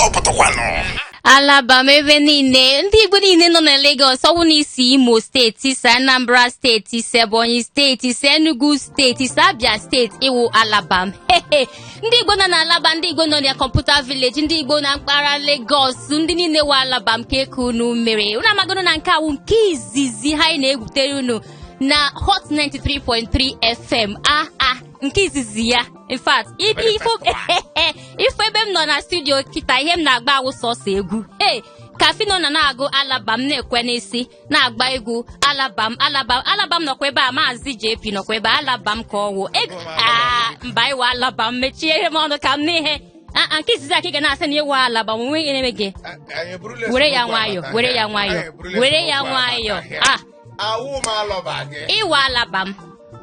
Ọsọ pụtakwanụ. Alaba m ebe niile, ndị Igbo niile nọ na Lagos, ọwụ na isi Imo Steeti, isi Anambra Steeti, isi Ebonyi Steeti, isi Enugu Steeti, isi Abia Steeti, ịwụ Alaba m. Hehe. Ndị Igbo nọ na Alaba, ndị Igbo nọ na Computer Village, ndị Igbo na mpaghara Lagos, ndị niile wụ Alaba m, ka eke unu mere? Unu amagoro na nke awụ nke izizi ha anyị na-egwutere unu na Hot 93.3 FM. A a nke izizi ya. In fact, ifo ebe m nọ na studio kịta, ihe m na-agba awụ sọsọ egwu. Ee, ka Fino na na-agụ Alaba m, na-ekwe n'isi na-agba egwu Alaba m, Alaba m, Alaba m. Nọkwa ebe a, Maazị JP nọkwa ebe a, Alaba m ka ọwụ. Mba, ịwa Alaba m, mechie ihe m ọnụ ka m n'ihe. Ah, nke izizi a ka ị ga na-asị na ịwa Alaba m, onwe ihe na-eme gị. Anyị eburula Were ya esemokwu nwayọ, abata were ya ahịa. nwayọ, Anyị eburula were ya esemokwu nwayọ. abata ahịa. Ah, Awụ m alọba gị. Ịwa Alaba m.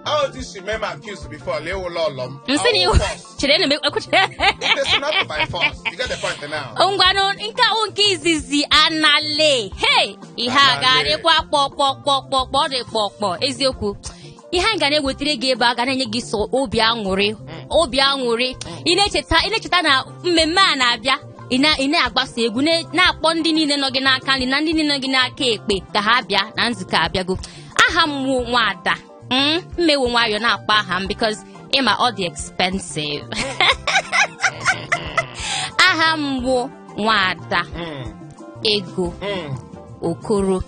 How otu si mee m accuse before lee ụlọ ọlọ m. Nsị na Awụ iwu force. chere na m ekwuchere. It is not by force. You get the point now. Ngwanụ, nke ahụ nke izizi anale. Hey, ihe a Anale. ga-adịkwa kpọkpọkpọkpọ, ọ dị kpọkpọ eziokwu. Ihe anyị ga na-ewetara gị ebe a ga na-enye gị sọ obi aṅụrị, obi aṅụrị. Ị na-echeta na mmemme a na-abịa, ị na-agbasa egwu, na-akpọ ndị niile nọ gị n'aka nri na ndị niile nọ gị n'aka ekpe ka ha bịa na nzukọ abịago. Aha m wụ Nwada mmewu nwayọ na-akpọ aha m because ịma ọ dị expensive. Aha m wụ Nwada Ego Okoro,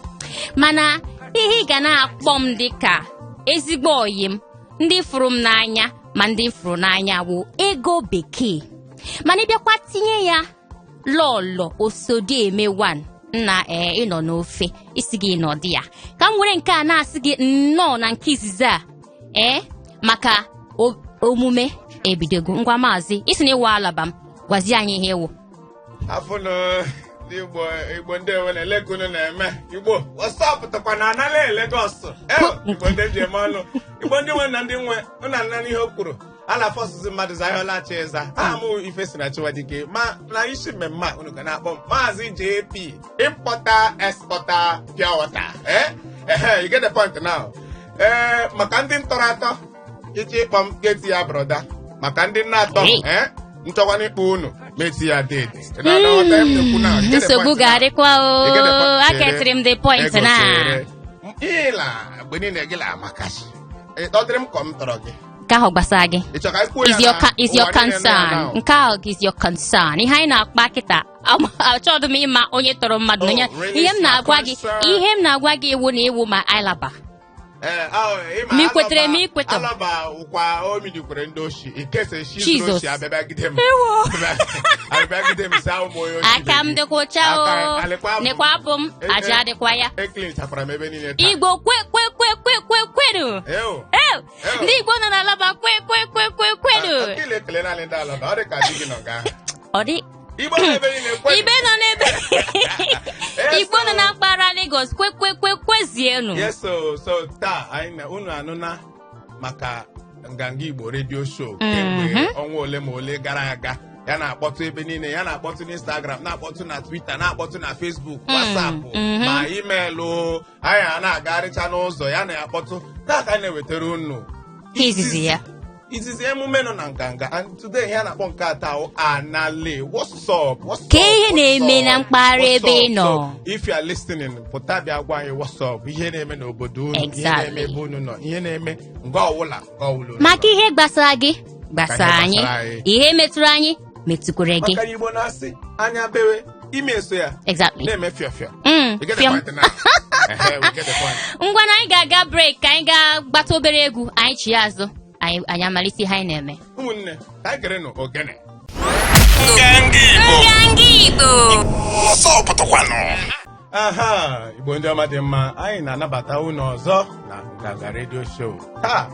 mana ihe ị ga na-akpọ m dịka ezigbo ọyị m, ndị fụrụ m n'anya ma ndị fụrụ n'anya, wụ Ego Bekee. Mana ịbịakwa tinye ya Lọlọ Osodieme 1 nna, ee, ịnọ n'ofe isi gị nọdụ ya ka m were nke a na-asị gị nnọọ na nke izizi a. Ee, maka omume ebidogo. Ngwa, maazị, isi na ịwa Alaba m, gwazie anyị ihe ịwụ. Afụnụ ndị Igbo, Igbo ndị enwe na-ele unu na-eme. Igbo, what's up? Tụkwa na anala Lagos. Igbo ndị ji eme ọnụ. Igbo ndị nwe na ndị nwe, unu anana ihe o kwuru. A na-afọ ọsụsụ mmadụ za ihe ọlachi ịza. Aha m Ife si na Chiwadike, ma na isi mmemme a unu ga na-akpọ m Maazị JP, importer, exporter, pure water. Eh? Ehe, you get the point now. Ee, maka ndị ntọrọ atọ, iche ịkpọ m geti ya brother. Maka ndị nna atọ, Hey. eh? Nchọkwa ịkpọ unu meti ya dede. Ị na-aghọta ihe m na-ekwu now? You get the Nsogbu point now? ga-adịkwa o. You get the point? Aketịrị m the point Ego na chere. Ịla mgbe niile gị la-amakachi. Ị tọdịrị m ka m tọrọ gị. Nke ahụ gbasara gị. Ị chọrọ ka anyị kwuo ya Is your na is your ụwa niile nọ ya concern now? Nke ahụ is your concern. Ihe anyị na-akpa kịta, achọghị m ịma onye tọrọ mmadụ na onye Oh, really? ihe m na-agwa gị, Concern. ihe m na-agwa gị iwu na iwu ma alaba. Ee, ahụ, ịma Ma ị kwetere, ma ị kwetara. Alọba wụkwa o milikwere ndị oshi. Ikesa esi Jesus. zuru oshi abịabịagide m. Abịabịagide m si ahụ m onye oshi. Aka m dịkwa ụcha o. Alịkwa abụ m. Nekwa abụ m aja adịkwa ya. Eklinchakwara m ebe niile taa. Igbo, kwe kwe kwe kwe kwe kwenu. Ew. Ew, Ew. ndị Igbo nọ n'Alaba, kwe kwe kwe kwe kwenu. Akịla ekele naanị ndị Alaba, ọ dị ka di gị nọ nga ahụ. Ọ dị Igbo nọ ebe niile kwenu. Igbo nọ n'ebe Yes, Igbo nọ so- na mpaghara Lagos, kwe kwe kwe kwezienu. Yes, so taa anyị na unu anụna maka Nganga Igbo Radio Show kemgbe ọnwa ole ma ole gara aga. Ya na-akpọtụ ebe niile, ya na-akpọtụ n'Instagram, na-akpọtụ na Twitter, na-akpọtụ na Facebook, WhatsApp, ma email anyị a na-agagharịcha n'ụzọ ya na-akpọtụ. Taa ka anyị na-ewetara unu Izizi ya. Izizi emume nọ na Nganga, and today ihe a na-akpọ nke atọ ahụ, anale. What's up? What's Ka up? ihe What's na-eme up? na mpaghara What's ebe ị up? nọ? So, if you are listening, pụta bịa gwa anyị what's up, ihe na-eme n'obodo unu, ihe na-eme ebe unu nọ, ihe na-eme nga ọwụla, nga ọwụla unu Maka nọ. ihe gbasara gị gbasara Maka anyị, ihe gbasara anyị. ihe metụrụ anyị metụkwere gị. Maka na Igbo na-asị anya bewe ime eso ya na-eme fịọ fịọ. You get the Fiọm. point now? Ehe, we get the point. Ngwa na anyị ga-aga break ka anyị gaa gbata obere egwu, anyị chi azụ, anyị amalite ihe anyị na-eme. Ụmụnne, ka anyị gere nụ ogene. Nganga Igbo. Nganga Igbo. Ọsọ pụtakwanụ. Aha, Igbo ndị ọma dị mma, anyị na-anabata unu ọzọ na Nganga Radio Show. Taa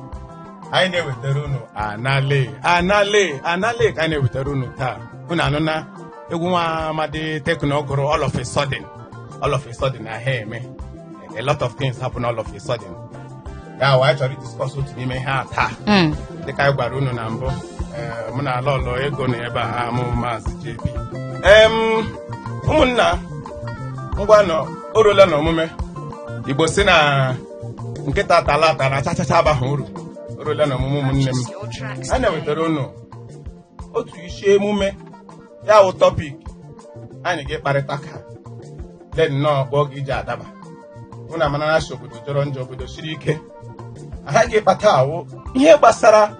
anyị na-ewetara unu anale, anale, anale ka anyị na-ewetara unu taa. Unu anụna egwu nwa amadi Tekno gụrụ "All of a Sudden". All of a sudden na ha eme, a lot of things happen all of a sudden. Ya wa anyị chọrọ idiscuss otu n'ime ihe a taa. Dịka anyị gwara unu na mbụ, ee, mụ na Lọlọ Ego nọ ebe a, mụ Maazị JP. Ụmụnna, ngwa nọ, o ruola n'omume. Igbo si na nkịta tala ata na chachacha abaghị uru. O ruola n'omume, ụmụnne m. A na-ewetara unu otu isi emume, ya wụ topic. Anyị ga-ekparịta ka lee nnọọ kpọọ gị iji adaba. Unu amara na obodo jọrọ njọ, obodo siri ike. Anyị ga-ekpata awụ ihe gbasara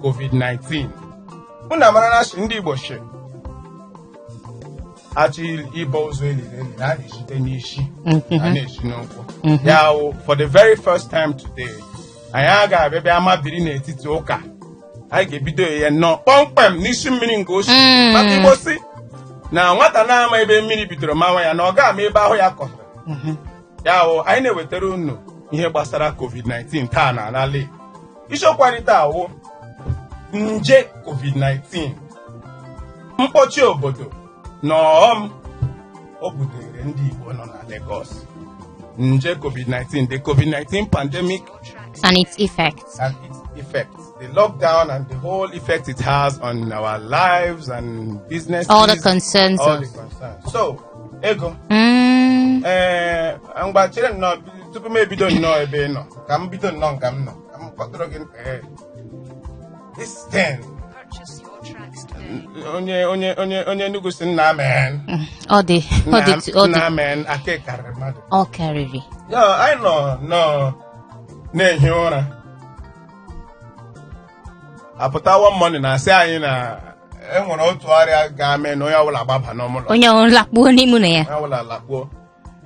COVID-19. Unu amara na asị ndị Igbo shi achọ ịbọ ụzọ eliri eli na a na-esite n'isi, a na-esi n'ụkwụ ya. Wụ for the very first time today, anyị agaghị abịa bịa mabiri n'etiti ụka. Anyị ga-ebido ya nnọọ kpọmkwem n'isi mmiri nke osi, maka Igbo si na nwata na-ama ebe mmiri bidoro mawa ya, na ọ ga-ama ebe ahụ ya kọrọ ya. Wụ anyị na-ewetara unu ihe gbasara COVID-19 taa na ala. Isiokwu anyị taa wụ nje COVID-19, mkpọchi obodo na ọghọm o butere ndị Igbo nọ na Lagos. Nje COVID-19, the COVID-19 pandemic and its effects. And its effects, the lockdown and the whole effect it has on our lives and businesses. All the concerns all of the concerns. So, ego, ee, ngwa, chere nnọọ tupu m ebido nnọọ ebe ị nọ, ka m bido nnọọ nka m nọ, ka m kpọtụrụ gị. Ee, this thing, onye Enugu si nna men. Ọ dị. Nna men, aka karịrị mmadụ. Ọ karịrị. Ya, anyị nọ nọ na-ehi ụra, apụta one morning na asị anyị na enwere otu ọrịa ga-ame na onye ọbụla gbaba n'ụlọ. Onye ọbụla lakpuo n'ime ụlọ ya. Onye ọbụla lakpuo.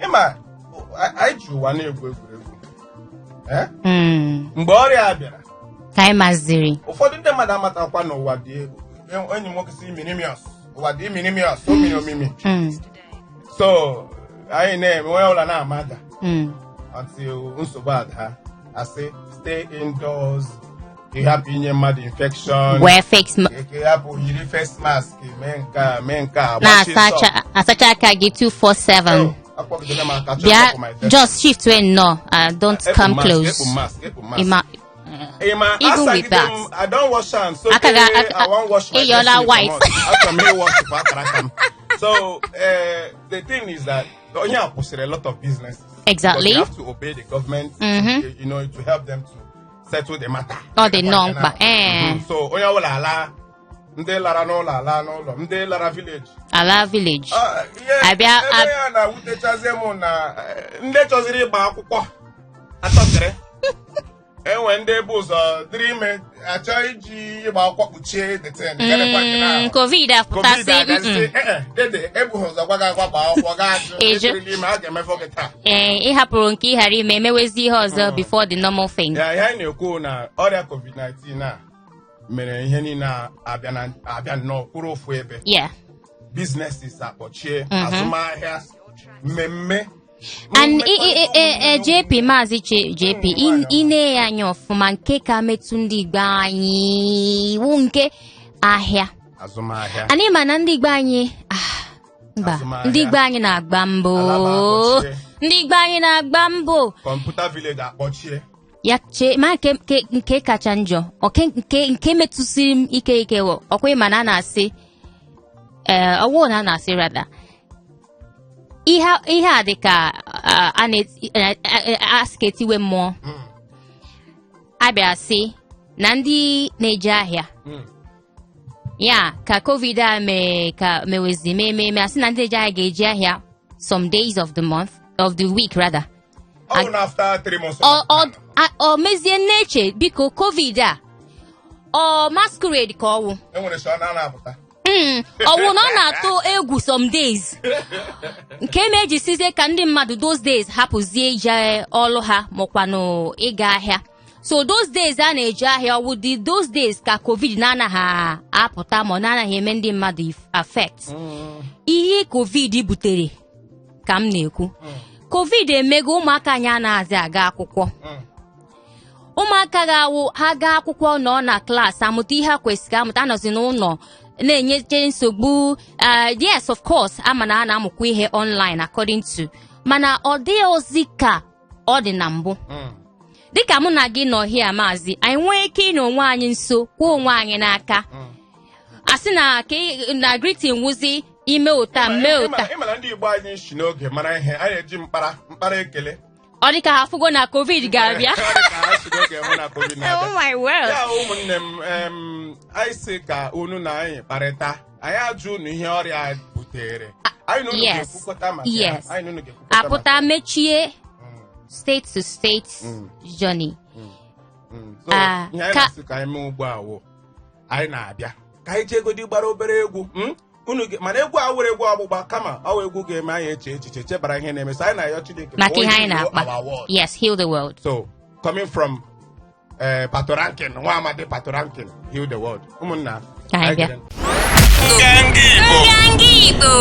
Ịma anyị ji ụwa na-egwu egwuregwu. Eh? Mgbe ọrịa a bịara, ka anyị maziri. Ụfọdụ ndị mmadụ amatakwa na ụwa dị egwu. Enyi m nwoke si minimius, ụwa dị minimius, o miri omimi. So anyị na-eme, onye ọbụla na-amada until nsogbu ada, asị stay indoors, ịhapụ inye mmadụ infection, wee fix ka ịhapụ yiri face mask, mee nke a, mee nke a, gbachie. Na-asacha asacha aka gị 247. Oh, akpọgidere m aka, chọọ bịa ịkpọpụ my desk. Just shift wee nnọọ, don't Ekpu come mask, close. ekpu mask, ekpu mask. Ịma Ịma, even with asagide that. m, I don wash am so Aka tey I wan wash my ịyọla destiny white. comot. Achọrọ m ịwash kwa akara aka m. So the thing is that onye a kwụsịrị a lot of businesses. Exactly. Because you have to obey the government, to help them to settle the matter. Ọ dị nnọọ mkpa. Ee. So onye ọbụla ala, ndị lara n'ụlọ ala n'ụlọ, ndị lara village. Ala village. Ah, ihe ebe ya na-awutechazie m na ndị chọziri ịgba akwụkwọ achọsịrị enwe ndị bụ ụzọ dịrị ime achọ iji ịgba akwụkwọ kpuchie the thing. Gịnịkwa nke na COVID COVID apụtasị. agazi, "Eh, eh, dede ebughị ụzọ gwa gị agwa gba akwụkwọ gaa ajụ Eju. etirila ime a ga-emefọ gị taa." Ee, ị hapụrụ nke ị ghara ime, emewezi ihe ọzọ before the normal thing. Ya, ihe anyị na-ekwu na ọrịa COVID-19 a mere ihe niile abịa na abịa nnọọ kwụrụ ofu ebe. Businesses akpọchie, azụmahịa, mmemme And JP, Maazị JP, ị na ya anya ọfụma, nke ka metụ ndị Igbo anyị iwu nke ahịa. Azụmahịa. Anyị ma na ndị Igbo anyị, ah, mba. Azụmahịa. Ndị Igbo anyị na-agba mbọ. Alaba akpọchie. Ndị Igbo anyị na-agba mbọ. Computer Village akpọchie. Ya chee ma nke kacha njọ, oke nke metụsiri m ike ike wụ ọkwa ịma na a na-asị, ee, ọwụ na a na-asị rada ihe a dị ka a na-asị ka etiwe mmụọ. Abịa sị na ndị na-eje ahịa ya ka COVID a mee ka mewezi mee mee mee, asị na ndị na-eje ahịa ga-eji ahịa some days of the month, of the week rather. Ọ bụ na after 3 months. Ọ mezie nneche, biko, COVID a ọ masquerade ka ọwụ. Enwere sọ na na-apụta. Ọwụ na ọ na-atụ egwu some days nke ma eji sizie ka ndị mmadụ those days hapụzie ije ọlụ ha makwanụ ịga ahịa. So those days a na-eje ahịa, ọwụ dị those days ka COVID na-anaghị apụta ma ọ na-anaghị eme ndị mmadụ affect. Ihe COVID butere ka m na-ekwu. COVID emego ụmụaka anyị anaghịzi aga akwụkwọ. Ụmụaka ga-awụ ha gaa akwụkwọ, nọ na klaasị amụta ihe ha kwesịrị amụta, anọzi n'ụlọ na-enyeche nsogbu. Yes, of course, ama na a na-amụkwa ihe online according to, mana ọ dịghị ozi ka ọ dị na mbụ. Dịka mụ na gị nọ hia, maazị, anyị nwee ike ịnọ onwe anyị nso, kwuo onwe anyị n'aka, asị na ka na greeting wụzi ime ụta mee ụta. Ịma na ndị Igbo anyị si n'oge mara ihe, anyị eji mkpara mkpara ekele. Ọ dịka ha afụgo na COVID ga-abịa. Ọ dị ka ha si n'oge hụ na COVID na-abịa. Oh my word. Ya, ụmụnne m, anyị sị ka unu na anyị kparịta, anyị ajụ unu ihe ọrịa butere. butere anyị na unu ga-ekwukọta maka ya. Anyị na unu ga-ekwukọta Apụta maka ya. mechie state to state journey. So, Ah, ihe anyị na-asị ka anyị mee ugbu a wụ anyị na-abịa ka anyị jegodi gbara obere egwu, Mana egwu a were egwu ọgbụgba, kama ọ wụ egwu ga-eme anyị eche echiche, chebara ihe na-eme. So anyị na-ayọ Chineke ka maka o ihe anyị heal na-akpa. our world. Yes, heal the world. So coming from Patoranking, nwa amadi Patoranking, heal the world, ụmụnna. Ka anyị bịa. Gere. Nganga Igbo. Nganga Igbo.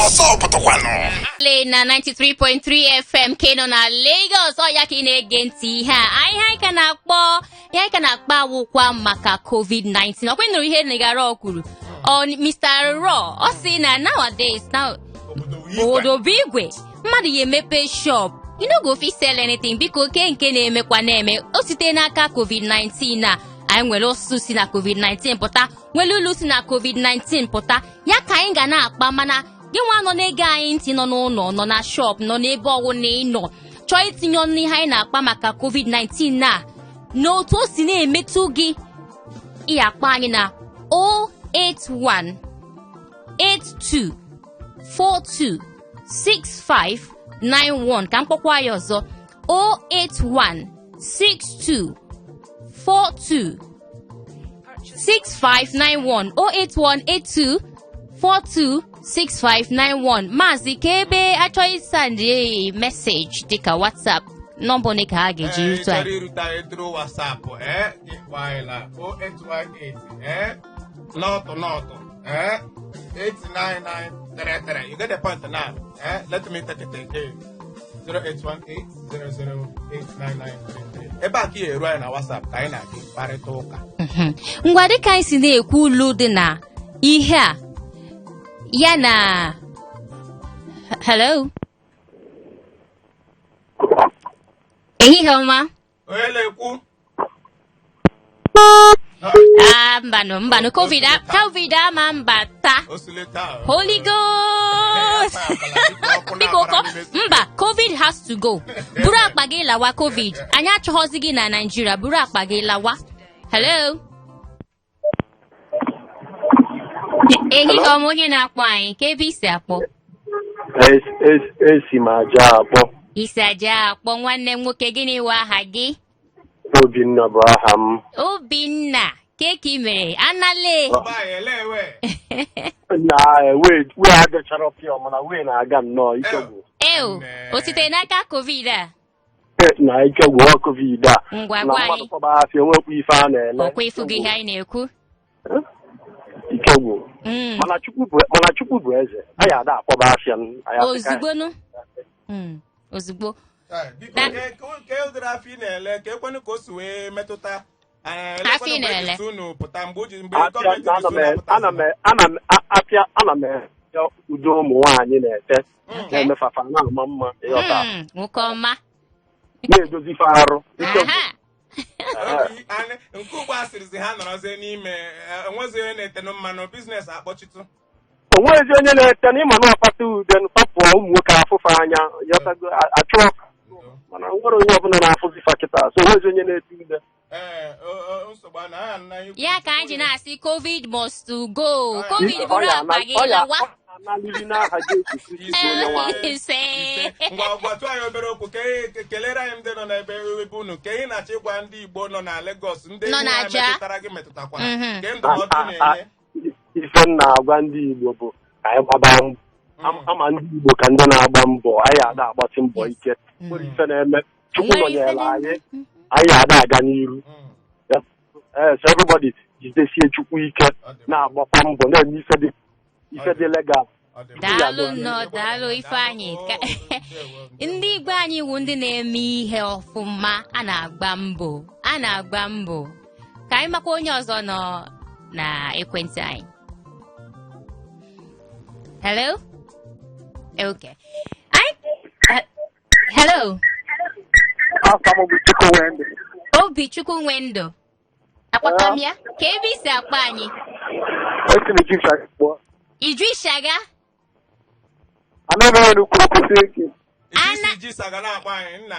Ọsọ pụtakwanụ. Le na 93.3 FM ke nọ na Lagos, ọ ya ka ị na-ege ntị. Ihe a anyị anyị ka na-akpọ ihe anyị ka na-akpa awụkwa maka COVID-19. Ọkwa ị nụrụ ihe Negara kwuru, ọ Mr. Raw, ọ sị na nowadays now Obodo wụ igwe. Obodo bụ igwe, mmadụ ya emepe shop, you no go fit sell anything. Biko, ke nke na-emekwa na-eme o site n'aka COVID-19 a, anyị nwere ọsụsụ si na COVID-19 pụta, nwere ulu si na COVID-19 pụta, ya ka anyị ga na-akpa. Mana gị nwa nọ na-ege anyị ntị, nọ n'ụlọ, nọ na shop, nọ n'ebe ọwụ na ị nọ, chọọ itinye ọnụ ihe anyị na-akpa maka COVID-19 a na otu o si na-emetụ gị, ị akpọ anyị na 081 82 42 6591. Ka m kpọkwa ya ọzọ: 081 62 42 6591, 081 82 42 6591. Maazị, ka ebe achọghị send message dịka WhatsApp, nọmba ole ka ha ga-eji Ee, rute chọrọ anyị? irute anyị through WhatsApp, gị kpọọ anyị na 0818 nought nought 89933. You get the point now? Let me take it again: 0818 0089933. Ebe a ka ị eru anyị na WhatsApp ka anyị na-adị kparịta ụka. Ngwa, dịka anyị si na-ekwu ulu dị na ihe a ya na, hello, ehihie ọma. Onye na-ekwu? Ah, mbanụ, mbanụ, COVID ama mbata. Osileta. Holy Ghost, biko kọ mba, COVID has to go. Buru akpa gị lawa. COVID, anyị achọghọzi gị na Naijiria. Buru akpa gị lawa. Hello, ehihie ọma. Onye na-akpọ anyị, ka ebe isi akpọ? Esi m aja akpọ. Isi aja akpọ, nwanne m nwoke, gịnị wụ aha gị? Obinna bụ aha m. Obinna, ke ka ị mere anale? Na wee wee agachara pịọ, mana wee na-aga nnọọ ike gwụ. Eo, o sitere n'aka COVID a? Na ike gwụ ọ COVID a. Ngwa, na gwa mmadụ anyị. kpọba afịa, onwekwa ife a na-ele. Ọkwa ịfụgo ihe anyị na-ekwu? Ike gwụ. Mana Chukwu bụ eze, anyị ada akpọba afịa m, anyị asị ka- Ozugbonu. Ozugbo. Biko, ke ụdịrị afọ ị na-ele, ka ekwenụ ka o si wee metụta Afọ ị na-ele. elekwanụ unu pụta mgbe o ji mgbe Afịa gọọmenti na ana ji m unu ana m ana m afịa ana m ete ude ụmụ nwaanyị na-ete na-emefafa na-ama mma, ịghọta? Nwoke ọma. Na-edozife arụ, ike gwụ. Aha. Nke ugbu a sịrịzi ha nọrọzie n'ime, enwezi onye na-etenụ mmanụ, business akpọchitụ. O nweghịzi onye na-ete na ịma na ọkpata ude papụọ ụmụ nwoke afụfe anya yọtago achụọ, mana nwere onye ọbụla na-afụzi fa kịta, so onwezi onye na-ete ude. Ee, nsogbu a na aha nna anyị. Ya ka anyị ji na-asị COVID must to go. COVID, buru Ọ ya akpa gị lawa. Analiri n'aha Jesu Kristi onye nwe anyị. Ise. Ise. Ngwa, gwatụ anyị obere okwu ka kelere anyị ndị nọ n'ebe ebe unu, ka ị na-achọ ịgwa ndị Igbo nọ na Lagos, ndị Nọ ihe a n'Aja. metụtara gị metụtakwara, ke ndụmọdụ na-enye. Ife m na-agwa ndị Igbo bụ ka anyị gbaba mbọ. Ama ndị Igbo ka ndị na-agba mbọ, anyị ada agbasi mbọ ike. Nwere ife na-eme, Chukwu Nwere ife nọnyere na-eme. anyị, anyị ada aga n'iru. Ee, so everybody jidesie Chukwu ike, Ọ dị mma. na-agbakwa mbọ, na-eme ife dị legal. Ọ dị mma. Daalụ nnọọ, daalụ Ifeanyị. Oh, ndewo, ndewo. Ndị Igbo anyị wụ ndị na-eme ihe ọfụma, a na-agba mbọ, a na-agba mbọ. Ka anyị makwa onye ọzọ nọ na ekwentị anyị. Hello, okay, anyị hello. Afọ m bụ Chukwu Wendị. Obichukwu Nwendụ, akpọta m ya, ka ebe isi akpọ anyị? Esi m Iju akpọ. Iju Ishaga. Anaghị m enukwu kwụsị ike. Iji si ji saga na-akpọ anyị, nna.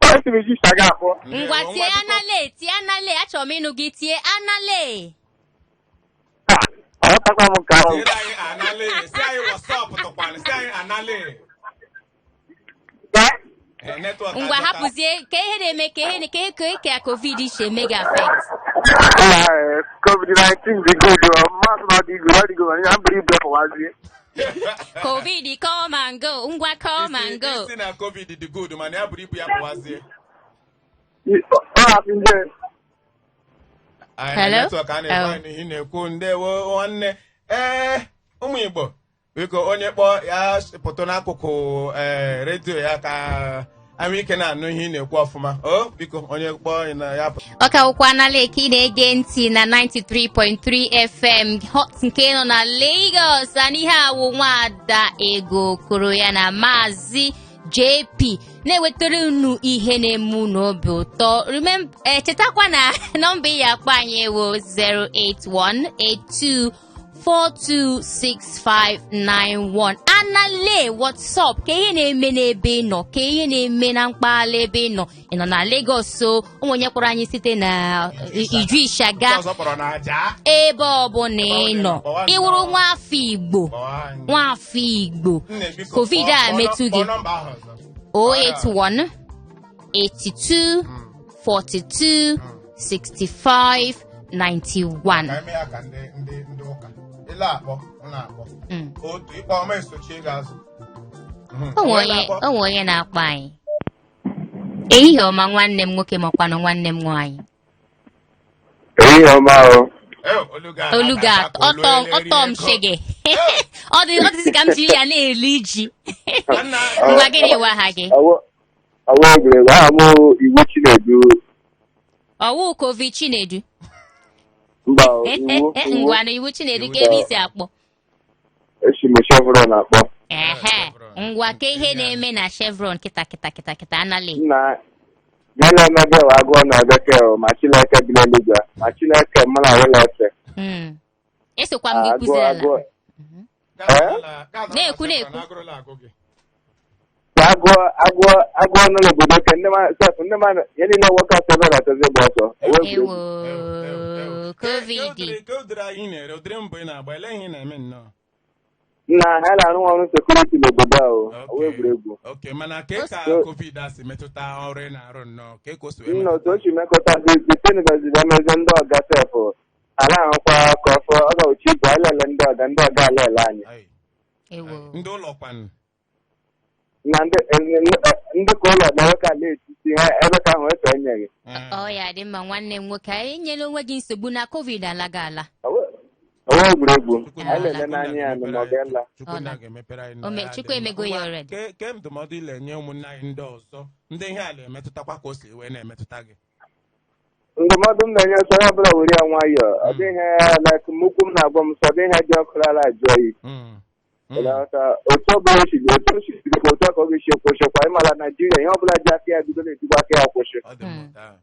Esi m Iju Ishaga akpọ. Ndewo, Ngwa, tie. Nwa biko. Anale, tie anale, achọrọ m ịnụ gị tie anale. Aghọtakwa m nke ahụ. Tiere anyị anale, si Network Ngwa, ajọka. Hapụzie ka ihe na-eme, ka ihe ka ka ka COVID si eme gị affect. COVID-19 dị good, mmadụ na dị good, ọ dị good, mana ya buru ibu pụwazie. COVID come and go, ngwa, come and go. Isi na COVID dị good, mana ya buru ibu ya pụwazie. Ọ hapụ ndị Anyị Hello? network a na-ekwe Oh. anyị n'ihe na-ekwu. Ndewo, nwanne. Ee, ụmụ Igbo, biko, onye kpọọ ya pụtụ n'akụkụ ee redio ya ka anyị ike na-anụ ihe ị na-ekwu ọfụma. O biko, onye kpọọ na ya pụta. Ọ ka wụkwa na Leki na-ege ntị na 93.3 FM Hot nke nọ na Lagos. Na ihe awụ Nwaada Ego kụrụ ya na Maazị JP na-ewetara unu ihe na-eme unu obi ụtọ. Chetakwa na nọmba ị ya akpọ anyị ewo 08182 426591. Anale, what's up? Ka ihe na-eme n'ebe ị nọ, ka ihe na-eme na mpaghara ebe ị nọ. Ị nọ na Lagos, o ụmụ onye kpọrọ anyị site na Iju Ishaga, Ọzọ kpọrọ na aja. Ebe ọbụla ị nọ, Kpọwa nnọọ. Ịwụrụ nwafọ Igbo, Kpọwa anyị. nwafọ Igbo, Nne, biko, COVID a metụ gị. Kpọọ nọmba ahụ ọzọ. 081 82 42 65 91. Ka eme ya ka ndị ụka ile akpọ m na-akpọ otu ịkpọ ọma esochie gị azụ. O nwe onye na-akpọ? O nwe onye na-akpọ anyị. Ehihie ọma, nwanne m nwoke makwanụ nwanne m nwaanyị. Ehihie ọma o. Eh, olu gị Olu gị aka ka olu ọtọ eleri ọtọ m ego. shege. Ọ dịzị ka m jiri ya na-eli ji. Nna, Ngwa, gịnị wa ha gị? Ọwụ egwuregwu, aha m Iwu Chinedu. Ọwụ Covid Chinedu? Mba o, Iwu Iwu. Ngwa na Iwu Chinedu, ka ebe isi akpọ? Esi m Chevron akpọ. Ehe. Chevron. Ngwa, ka ihe na-eme na Chevron kịta kịta kịta kịta, anale? Nna ya na-eme gị agụọ na bekee o, ma Chineke bi n'eluigwe, ma Chineke mụ na wela efe. Esokwa m gị Agụọ kụzi ala. Agụọ gaa na Na-ekwu, Chevron, na-ekwu. Agụrụla agụ gị. Agụọ agụọ agụọ nọ n'obodo ke ndị ma sef ndị ma ihe niile nwoke asọ ebe na-achọzi ịgba ọsọ. Ọwụ Ewo. egwuregwu. Ewo, ewo. COVID. Ka ụdịrị anyị na-ere, ụdịrị mbọ ị na-agba, ele ihe ị na-eme nnọọ? Nna, ha na-arụ ọrụ security n'obodo a o. Ọwụ egwuregwu. Ok, mana ke ka COVID a si metụta ọrụ ị na-arụ nnọọ, ka o si wee Nna, metụta? otu o si mekọtazi gosiri emezi ndị ọga sef ala ahụkwa ka ọfọ ọ ga-ochi igwe alele ndị ọga, ndị ọga alele anyị. Ai, Ewo. ai. Ndị ụlọ kwanụ? Na ndị ka ụlọ na nwoke ala etiti ha ebe ka ahụ efe enyeghị. Ọ ya dị mma, nwanne m nwoke. Anyị enyela onwe gị nsogbu na COVID alaga ala. Ọwụ egwuregwu. Chukwu Anyị na-ele n'anya ya ma ọ ga-ela. Chukwu na ga-emepere anyị O nọ ya Chukwu dị mma. emego ya Ngwa, already. Ke ndụmọdụ ị na-enye ụmụnne anyị ndị ọzọ, ndị ihe a na-emetụtakwa, ka o si wee na-emetụta gị? Ndụmọdụ m na-enye sọ, onye ọbụla were ya nwayọọ. Ọ dịghị like mukwu m na-agwa m sọ, ọ dịghị dị ọkụ ala ajụ oyi. Ịghọta? Otu ọbụla o si dị, otu o si bido ka otu a ka ọ ga-esi kwụsịkwa. Ịmala Naijiria, ihe ọbụla ji aka ya bido na-etigbu aka ya kwụsị. Ọ dị mma taa.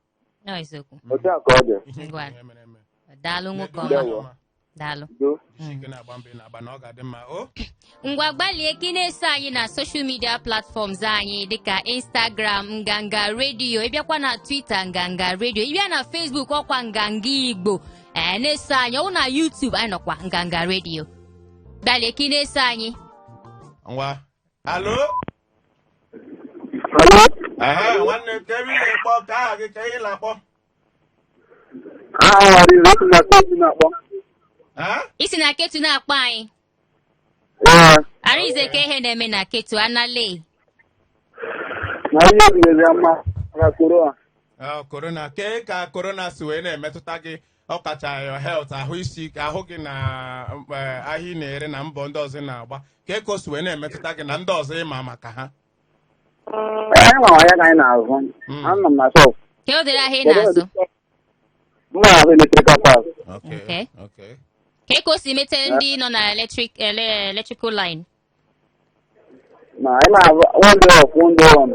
Ọ eziokwu. Otu a ka ọ dị. Ihe Ngwa. ihe mere eme. Daalụ, nwoke ọma. Ndewo. Daalụ. Do. Jisie ike na-agba mbọ ị na-agba na ọ ga-adị mma o. Ngwa, gbalie ka ị na-eso anyị na social media platforms anyị dịka Instagram, Nganga Radio. Ịbịakwa na Twitter, Nganga Radio. Ịbịa na Facebook, ọkwa Nganga Igbo. Ee, na-eso anyị ọwụ na YouTube anyị nọkwa Nganga Radio. Gbalie ka ị na-eso anyị. Ngwa, hello. Ehe, nwanne, ka ebe ị na-ekpọ, ka aha gị, ka ihe ị na-akpọ? Aha na na-akpọ. Ha? Isi na Ketu na-akpọ anyị? Ee. Arinze, ka ihe na-eme na Ketu, anale? Na ihe egwuregwu ya mma na corona. Ah, corona, ke ka corona si wee na-emetụta gị, ọkacha your health, ahụ isi ike, ahụ gị na ahịa ị na-ere na mbọ ndị ọzọ ị na-agba, ke ka o si wee na-emetụta gị na ndị ọzọ ịma maka ha? Anyị nwa ya ka anyị na-azụ. Anọ m na shop. Ka o dere ahịa ị na-azụ? M na-azụ electrical parts. Okay. Okay. Okay. Ka o si mete ndị nọ na electrical line? Na anyị na-azụ one day off, one day on.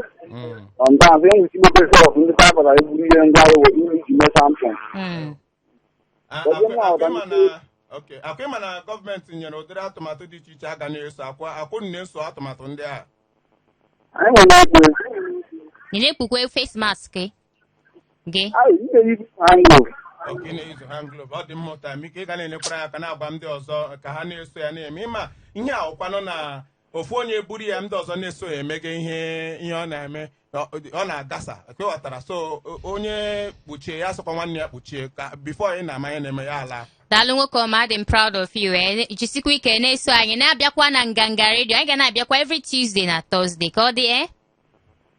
Sometimes enwe isi gbogbo shop ndị fa pụtara eburu ihe ngwa ahịa wee iji mee sample. Ah, Kedu na okay, akwa ịma na gọọmenti nyere ụdịrị atụmatụ dị iche iche a ga na-eso, akwa akwụ na-eso atụmatụ ndị a? Anyị nwere na-ekwu. Ị na-ekpukwe face mask gị? Anyị na-eyi hand glove. Okay, ị na-ezu hand glove. Ọ dị mma ụta ike ị ga na-elekwara ya aka, na-agwa ndị ọzọ ka ha na-eso ya na-eme. Ịma ihe a ụkwanụ na Ofu onye buru ya, ndị ọzọ na-eso ya emege ihe ọ na-eme, ọ na-agasa ka ghọtara. So onye kpuchie ya, sịkwa nwanne ya kpuchie, ka before ị na-ama ihe na-eme, ya ala. Daalụ, nwoke ọma, adị m proud of you. Jisikwa ike na-eso anyị, na-abịakwa na Nganga Redio. Anyị ga na-abịakwa every Tuesday na Thursday ka ọ dị.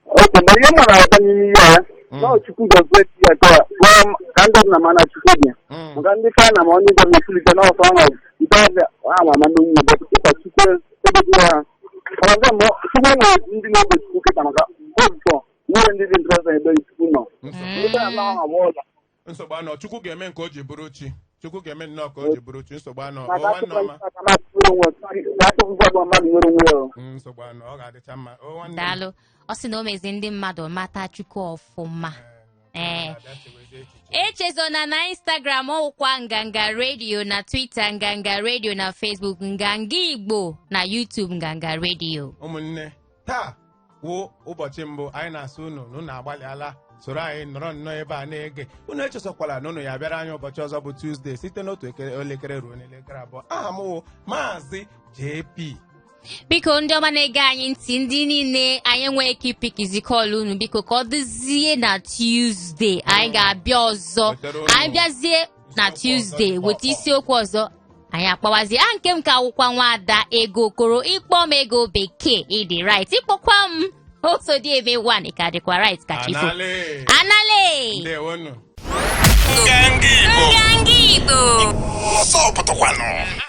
Oke, ma ihe m mara n'ime ihe ya na ọ Chukwu gọzie ya ka ka ndị ọbụla mana Chukwu dị maka ndị China, ma onye gọọmenti efulite n'ọsọ ọnọdụ nke ọbịa ha ma ama n'onwe, but kịta Chukwu edogo ha. Maka nke mbụ, Chukwu nwere ndị na-egbe Chukwu kịta, maka before nwere ndị dị interested ebe Chukwu nọ. Ndị China na ha ọla. Nsogbu anọ. Chukwu ga-eme nke o ji bụrụ chi. Chukwu ga-eme nnọọ ka o ji bụrụ chi. Nsogbu anọ. O Maka nwanne ọma. Achụpụkwa mmadụ nwere onwe ya. Nsogbu anọ, ọ ga-adịcha mma. O nwanne m. Daalụ. Ọ sị na o mezi ndị mmadụ mata Chukwu ọfụma. Abịa chewezie echiche. Echezona na Instagram ọwụkwa Nganga Redio, na Twitter Nganga Redio, na Facebook Nganga Igbo, na YouTube Nganga Redio. Ụmụnne, taa wụ ụbọchị mbụ anyị na-asị unu na unu agbalịala soro anyị nọrọ nnọọ ebe a na-ege. Unu echesokwala na unu ya bịara anyị ụbọchị ọzọ bụ Tuesday site n'otu elekere ruo n'elekere 2. Aha m wụ Maazị JP. Biko, ndị ọma na-ege anyị ntị, ndị niile anyị enweghị ike ipickizi call unu, biko ka ọ dịzie na Tuesday anyị ga-abịa ọzọ. Wetara unu Anyị bịazie na isiokwu ọzọ Tuesday dị weta pọpọ. isiokwu ọzọ anyị akpawazie. A nke m ka wụkwa nwaada Ego Okoro. Ịkpọ m Ego Bekee, ịdị right. Ịkpọkwa m otu dị eme one ka dịkwa right. Ka chifo. Anale. Anale. Ndewonu. Nganga Igbo. Nganga Igbo. Ọsọ pụtakwanụ.